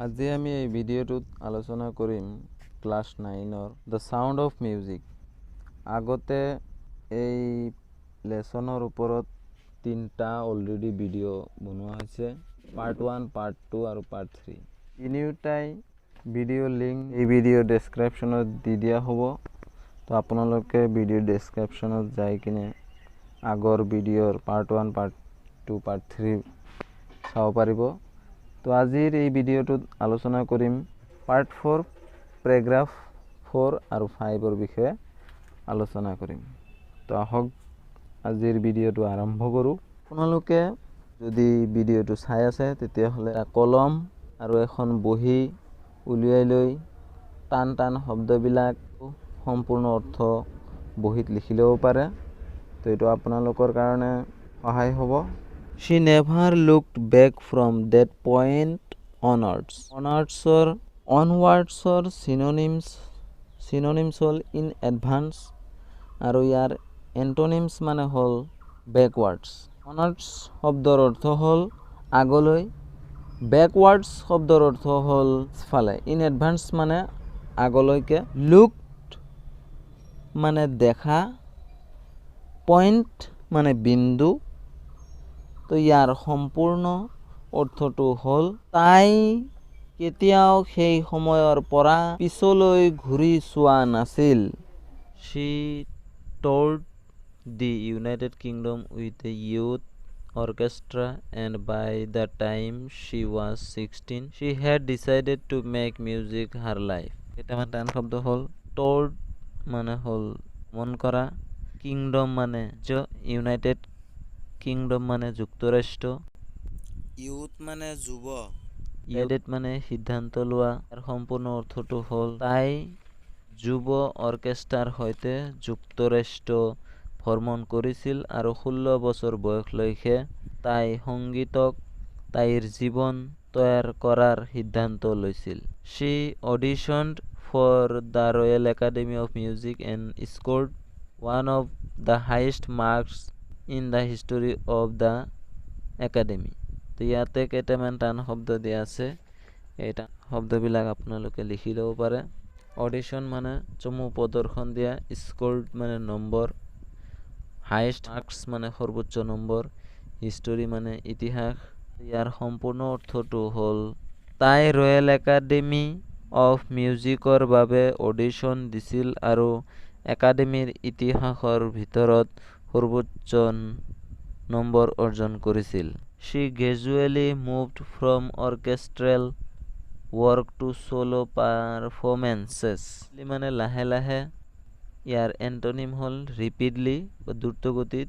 আজি আমি এই ভিডিঅ'টোত আলোচনা কৰিম ক্লাছ নাইনৰ the sound of music. আগতে এই লেচনৰ ওপৰত তিনিটা অলৰেডি ভিডিঅ' বনোৱা হৈছে, পাৰ্ট ওৱান, পাৰ্ট টু আৰু পাৰ্ট থ্ৰী। তিনিওটাই ভিডিঅ' লিংক এই ভিডিঅ' ডেছক্ৰিপশ্যনত দি দিয়া হ'ব। তো আপোনালোকে ভিডিঅ' ডেছক্ৰিপশ্যনত যাই কিনে আগৰ ভিডিঅ'ৰ part one, part two, part three চাব পাৰিব। তো আজিৰ এই ভিডিঅ'টোত আলোচনা কৰিম পাৰ্ট ফ'ৰ, পেৰেগ্ৰাফ ফ'ৰ আৰু ফাইভৰ বিষয়ে আলোচনা কৰিম। তো আহক, আজিৰ ভিডিঅ'টো আৰম্ভ কৰোঁ। আপোনালোকে যদি ভিডিঅ'টো চাই আছে, তেতিয়াহ'লে এটা কলম আৰু এখন বহী উলিয়াই লৈ টান টান শব্দবিলাক সম্পূৰ্ণ অৰ্থ বহীত লিখি ল'ব পাৰে। তো এইটো আপোনালোকৰ কাৰণে সহায় হ'ব। She never looked back from that point onwards. অনৱাৰ্ডছৰ, অনৱাৰ্ডছৰ চিননিমছ হ'ল ইন এডভান্স আৰু ইয়াৰ এণ্টনিমছ মানে হ'ল বেকৱাৰ্ডছ। অনৱাৰ্ডছ শব্দৰ অৰ্থ হ'ল আগলৈ, বেকৱাৰ্ডছ শব্দৰ অৰ্থ হ'ল ফালে। ইন এডভান্স মানে আগলৈকে, লুকড মানে দেখা, পইণ্ট মানে বিন্দু। তো ইয়াৰ সম্পূৰ্ণ অৰ্থটো হ'ল তাই কেতিয়াও সেই সময়ৰ পৰা পিছলৈ ঘূৰি চোৱা নাছিল। She toured the United Kingdom with a youth orchestra, and by the time she was 16, she had decided to make music her life. কেইটামান টান শব্দ হ'ল ট'ৰ্ড মানে হ'ল ভ্ৰমণ কৰা, কিংডম মানে ইউনাইটেড কিংডম মানে যুক্তৰাষ্ট্ৰ, ইউথ মানে যুৱ, ইউনাইটেড মানে সিদ্ধান্ত লোৱা। ইয়াৰ সম্পূৰ্ণ অৰ্থটো হ'ল তাই যুৱ অৰ্কেষ্ট্ৰাৰ সৈতে যুক্তৰাষ্ট্ৰ ভ্ৰমণ কৰিছিল আৰু 16 বছৰ বয়সলৈকে তাই সংগীতক তাইৰ জীৱন তৈয়াৰ কৰাৰ সিদ্ধান্ত লৈছিল। She auditioned for the Royal Academy of Music and scored one of the highest marks in the history of the academy. তো ইয়াতে কেইটামান টান শব্দ দিয়া আছে, এই টান শব্দবিলাক আপোনালোকে লিখি ল'ব পাৰে। অডিশ্যন মানে চমু প্ৰদৰ্শন দিয়া, স্ক'ৰ্ড মানে নম্বৰ, হাইয়েষ্ট মাৰ্কছ মানে সৰ্বোচ্চ নম্বৰ, হিষ্টৰী মানে ইতিহাস। ইয়াৰ সম্পূৰ্ণ অৰ্থটো হ'ল তাই ৰয়েল একাডেমি অফ মিউজিকৰ বাবে অডিশ্যন দিছিল আৰু একাডেমীৰ ইতিহাসৰ ভিতৰত সৰ্বোচ্চ নম্বৰ অৰ্জন কৰিছিল। She gradually moved from orchestral work to solo performances. মানে লাহে লাহে, ইয়াৰ এণ্টনিম হ'ল ৰেপিডলি বা দ্ৰুতগতিত,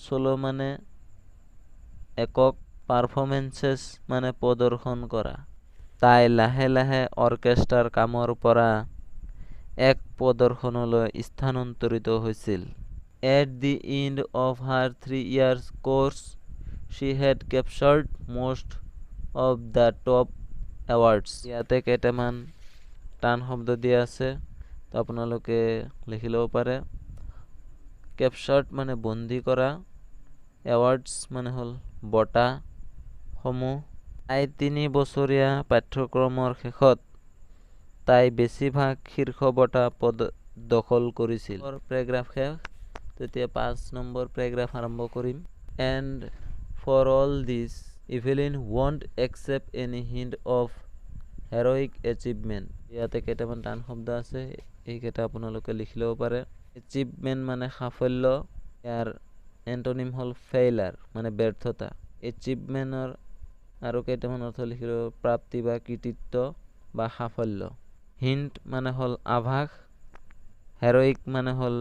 চ'ল' মানে একক, পাৰফৰ্মেন্সেছ মানে প্ৰদৰ্শন কৰা। তাই লাহে লাহে অৰ্কেষ্ট্ৰাৰ কামৰ পৰা একক প্ৰদৰ্শনলৈ স্থানান্তৰিত হৈছিল। At the end of her 3 year course, she had captured most of the top awards. ইয়াতে কেইটামান টান শব্দ দিয়া আছে, তো আপোনালোকে লিখি ল'ব পাৰে। কেপচাৰ্ড মানে বন্দী কৰা, এৱাৰ্ডছ মানে হ'ল বঁটা সমূহ। তাই 3 বছৰীয়া পাঠ্যক্ৰমৰ শেষত তাই বেছিভাগ শীৰ্ষ বঁটা পদ দখল কৰিছিল। পেৰেগ্ৰাফ শেষ। তেতিয়া 5 নম্বৰ পেৰেগ্ৰাফ আৰম্ভ কৰিম। And for all this, Evelyn won't accept any hint of heroic achievement. ইয়াতে কেইটামান টান শব্দ আছে, এইকেইটা আপোনালোকে লিখি ল'ব পাৰে। এচিভমেণ্ট মানে সাফল্য, ইয়াৰ এণ্টনিম হ'ল ফেইলাৰ মানে ব্যৰ্থতা। এচিভমেণ্টৰ আৰু কেইটামান অৰ্থ লিখি ল'ব, প্ৰাপ্তি বা কৃতিত্ব বা সাফল্য। হিণ্ট মানে হ'ল আভাস, হেৰইক মানে হ'ল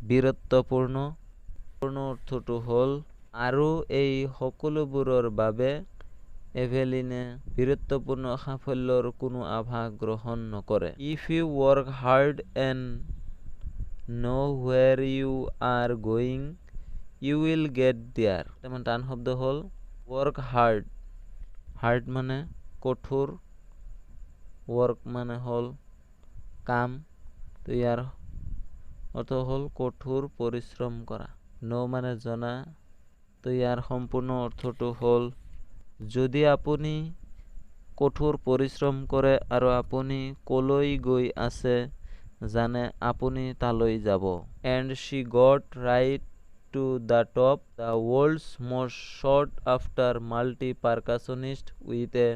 বীৰত্বপূৰ্ণ। পূৰ্ণ অৰ্থটো হ'ল আৰু এই সকলোবোৰৰ বাবে এভেলিনে বীৰত্বপূৰ্ণ সাফল্যৰ কোনো আভাস গ্ৰহণ নকৰে। If you work hard and know where you are going, you will get there. কেইটামান টান শব্দ হ'ল ৱৰ্ক হাৰ্ড, হাৰ্ড মানে কঠোৰ, ৱৰ্ক মানে হ'ল কাম। তো ইয়াৰ অৰ্থ হ'ল কঠোৰ পৰিশ্ৰম কৰা। ন' মানে জনা। তো ইয়াৰ সম্পূৰ্ণ অৰ্থটো হ'ল যদি আপুনি কঠোৰ পৰিশ্ৰম কৰে আৰু আপুনি ক'লৈ গৈ আছে জানে, আপুনি তালৈ যাব। And she got right to the top, the world's most sought after multi percussionist with a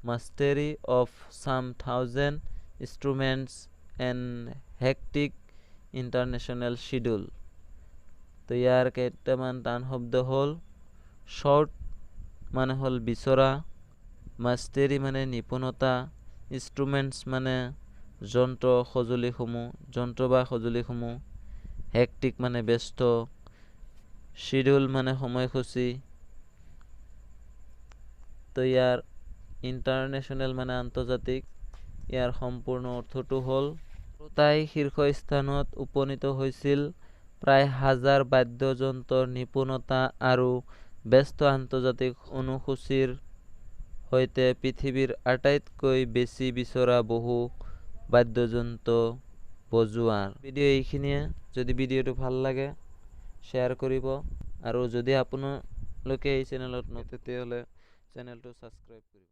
mastery of some thousand instruments and hectic international schedule. তো ইয়াৰ কেইটামান টান শব্দ হ'ল ছ'ট মানে হ'ল বিচৰা, মাষ্টেৰী মানে নিপুণতা, ইনষ্ট্ৰুমেণ্টছ মানে যন্ত্ৰ সঁজুলিসমূহ, যন্ত্ৰ বা সঁজুলিসমূহ, হেকটিক মানে ব্যস্ত, শ্বিডিউল মানে সময়সূচী। তো ইয়াৰ ইণ্টাৰনেশ্যনেল মানে আন্তৰ্জাতিক। ইয়াৰ সম্পূৰ্ণ অৰ্থটো হ'ল তাই শীৰ্ষস্থানত উপনীত হৈছিল প্ৰায় হাজাৰ বাদ্যযন্ত্ৰৰ নিপুণতা আৰু ব্যস্ত আন্তৰ্জাতিক অনুসূচীৰ সৈতে পৃথিৱীৰ আটাইতকৈ বেছি বিচৰা বহু বাদ্যযন্ত্ৰ বজোৱাৰ। ভিডিঅ' এইখিনিয়ে। যদি ভিডিঅ'টো ভাল লাগে, শ্বেয়াৰ কৰিব আৰু যদি আপোনালোকে এই চেনেলত নতুন, তেতিয়াহ'লে চেনেলটো ছাবস্ক্ৰাইব কৰিব।